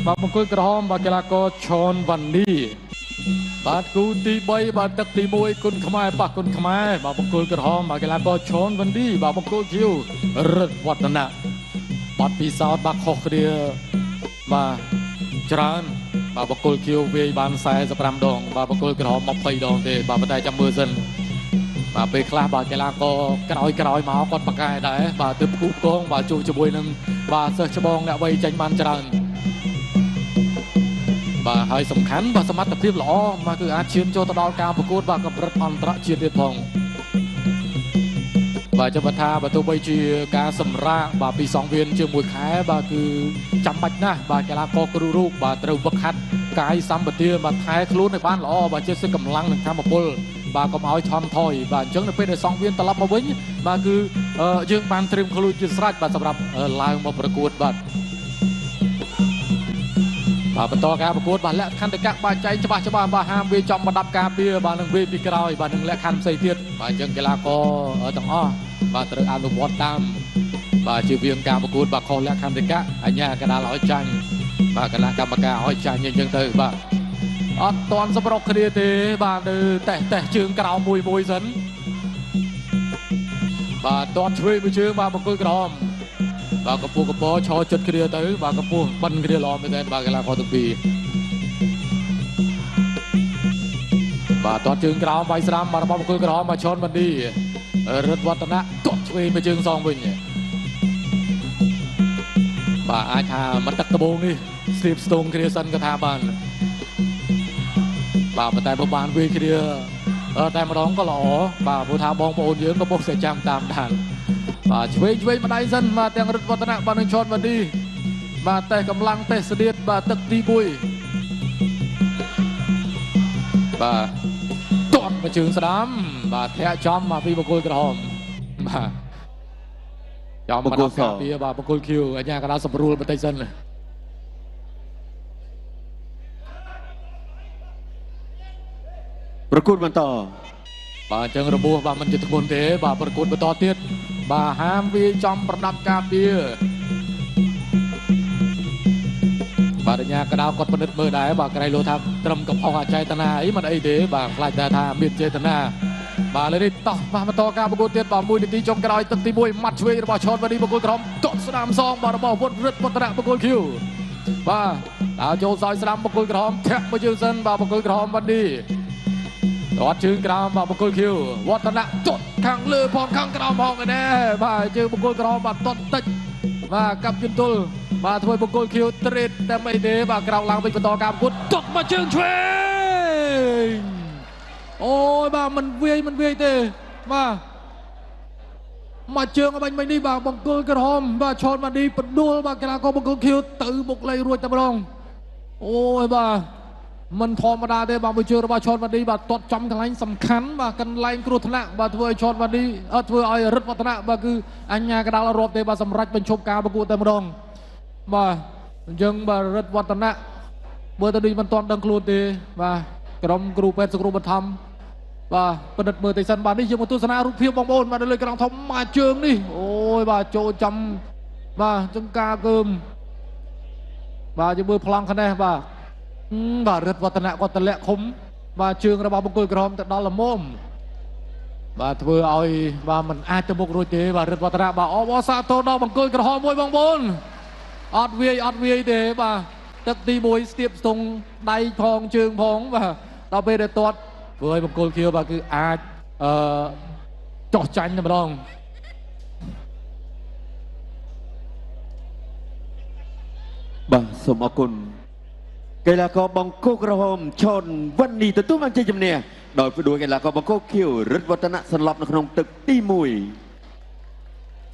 បាទបង្គោលក្រហមបាទកីឡាករឆនវ៉ាន់ឌីបាទគូទី3បាទទឹកទី1គុណខ្មែរប៉ះគុណខ្មែរបាទបង្គោលក្រហមបាទកីឡាករឆនវ៉ាន់ឌីបាទបង្គោលខៀវរិទ្ធវឌ្ឍនៈបាត់ពិសោធន៍បាទខុសគ្នាបាទច្រើនបាទបង្គោលខៀវវាយបាន45ដងបាទបង្គោលក្រហម20ដងទេបាទប៉ុន្តែចាំមើលសិនបាទពេលខ្លះបាទកីឡាករក្រោយក្រោយមកគាត់ប្រកែដែរបាទទើបគូកងបាទជួបជាមួយនឹងបាទសិស្សច្បងអ្នកវ័យចេញបានច្រើនបាទហើយសំខាន់បាទសមត្ថភាពល្អបាទគឺអាចឈានចូលទៅដល់ការប្រកួតបាទកម្រិតអន្តរជាតិទៀតផងបាទចាំថាបើទោះបីជាការសម្រាកបាទពីសង្វៀនជាមួយខែបាទគឺចាំបាច់ណាស់បាទកីឡាករគ្រូរូបបាទត្រូវវឹកហាត់កាយសម្បទាបាទថែខ្លួនឲ្យបានល្អបាទជាសិកម្លាំងនិងធម៌ពលបាទកុំឲ្យថមថយបាទអញ្ចឹងនៅពេលដែលសង្វៀនត្រឡប់មកវិញបាទគឺយើងបានត្រៀមខ្លួនជាស្រេចបាទសម្រាប់ឡើងមកប្រកួតបាទបាទបន្តការប្រកួតបាទលក្ខន្តិកៈបាទចែងច្បាស់ច្បាស់បាទហាមវាចំបណ្ដាប់ការពារបាទនឹងវាពីក្រោយបាទនឹងលក្ខខណ្ឌផ្សេងទៀតបាទអញ្ចឹងកីឡាករទាំងអស់បាទត្រូវអនុវត្តតាមបាទជៀសវាងការប្រកួតបាទខុសលក្ខន្តិកៈអញ្ញាកដាលឲ្យចាញ់បាទគណៈកម្មការឲ្យចាញ់អញ្ចឹងទៅបាទអត់តន់សម្រុកគ្នាទេបាទនៅតេះតេះជើងក្រោមមួយមួយសិនបាទតន់ឆ្វេងមួយជើងបាទបង្គោលក្រហមបាទកម្ពស់កម្ពស់ឈរចិត្តគ្នាទៅបាទកម្ពស់បិណ្ឌគ្នាល្អមែនទែនបាទកីឡាករទាំងពីរបាទទាត់ជើងក្រោមវាយស្រាមបាទរបស់បង្គោលក្រហមបាទឈុនវណ្ឌីរិទ្ធវឌ្ឍនៈទាត់ឆ្វេងមួយជើងសងវិញបាទអាចថាមិនទឹកដបងនេះស្ទាបស្ទងគ្នាសិនក៏ថាបានបាទប៉ុន្តែបើបានវាយគ្នាតែម្ដងក៏ល្អបាទព្រោះថាបងប្អូនយើងក៏ពុះតែចាំតាមដានបាទឆ្វេងឆ្វេងម្ដាយសិនបាទទាំងរិទ្ធវឌ្ឍនៈបាទនឹងឈុនវណ្ឌីបាទតេះកម្លាំងតេះស្នៀតបាទទឹកទី1បាទទាត់មកជើងស្ដាំបាទធាក់ចំមកពីបង្គោលក្រហមបាទចំមកដល់ការពារបាទបង្គោលខៀវអញ្ញាកដាលសម្រួលបន្តិចសិនប្រកួតបន្តបាទអញ្ចឹងរបួសបាទមិនជាធ្ងន់ទេបាទប្រកួតបន្តទៀតបាទហាមវាចំប្រដាប់ការពារបាទអញ្ញាកដាលគាត់ពិនិត្យមើលដែរបាទក្រៃលោថាត្រឹមកំហុសអចេតនាអីមិនអីទេបាទខ្លាចតែថាមានចេតនាបាទលើនេះតោះបាទបន្តការប្រកួតទៀតបាទ1នាទីចុងក្រោយទឹកទី1ម៉ាត់ឆ្វេងរបស់ឈុនវ៉ានីបង្គោលក្រហមទាត់ស្ដាំសងបាទរបស់វុទ្ធរិទ្ធវឌ្ឍនៈបង្គោលខៀវបាទដើរចូលសោយស្ដាំបង្គោលក្រហមធាក់មួយជើងសិនបាទបង្គោលក្រហមវ៉ានីទាត់ជើងក្រោមបាទបង្គោលខៀវវឌ្ឍនៈទាត់ខាងលើផងខាងក្រោមផងឯណែបាទជើងបង្គោលក្រហមបាទទាត់តិចបាទកាប់ជន្ទល់បាទធ្វើបង្គោលខៀវត្រេតតែមិនទេបាទក្រោកឡើងវិញបន្តការប្រកួតទាត់មកជើងឆ្វេងអូយបាទមិនវាយមិនវាយទេបាទមកជើងអបាញ់មិញនេះបាទបង្គោលក្រហមបាទឆនម៉ាឌីបដួលបាទកីឡាករបង្គោលខៀវទៅបុកលេរួចតែម្ដងអូយបាទមិនធម្មតាទេបាទមួយជើងរបស់ឆនវ៉ាឌីបាទទាត់ចំកន្លែងសំខាន់បាទកន្លែងគ្រោះថ្នាក់បាទធ្វើឲ្យឆនវ៉ាឌីធ្វើឲ្យរិទ្ធវឌ្ឍនៈបាទគឺអញ្ញាកដាលរាប់ទេបាទសម្រាប់បញ្ឈប់ការប្រកួតតែម្ដងបាទអញ្ចឹងបាទរិទ្ធវឌ្ឍនៈមើលទៅដូចមិនទាន់ដឹងខ្លួនទេបាទក្រុមគ្រូពេទ្យសង្គ្រោះបឋមបាទពិនិត្យមើលតិចសិនបាទនេះជាមកទស្សនារូបភាពបងប្អូនបាទនៅលើក្រង់ធំមួយជើងនេះអូយបាទចូលចំបាទចង្ការកើមបាទជាមើលប្លង់ខ្នេះបាទបាទរិទ្ធវឌ្ឍនៈគាត់តម្លាក់ឃុំបាទជើងរបស់បង្គោលក្រហមទៅដល់ល្មមបាទធ្វើឲ្យបាទមិនអាចទៅមុខរួចទេបាទរិទ្ធវឌ្ឍនៈបាទអបអរសាទរដល់បង្គោលក្រហមមួយបងប្អូនអត់វាយអត់វាយទេបាទទឹកទី1ស្ទាបស្ទង់ដៃផងជើងផងបាទដល់ពេលដែលទាត់ធ្វើឲ្យបង្គោលខៀវបាទគឺអាចចោះចាញ់តែម្ដងបាទសូមអរគុណកីឡាករបង្គោលក្រហមឆនវ៉ាន់នីទទួលបានជ័យជំនះដោយផ្ដួលកីឡាករបង្គោលខៀវរិទ្ធវឌ្ឍនៈសន្លប់នៅក្នុងទឹកទី1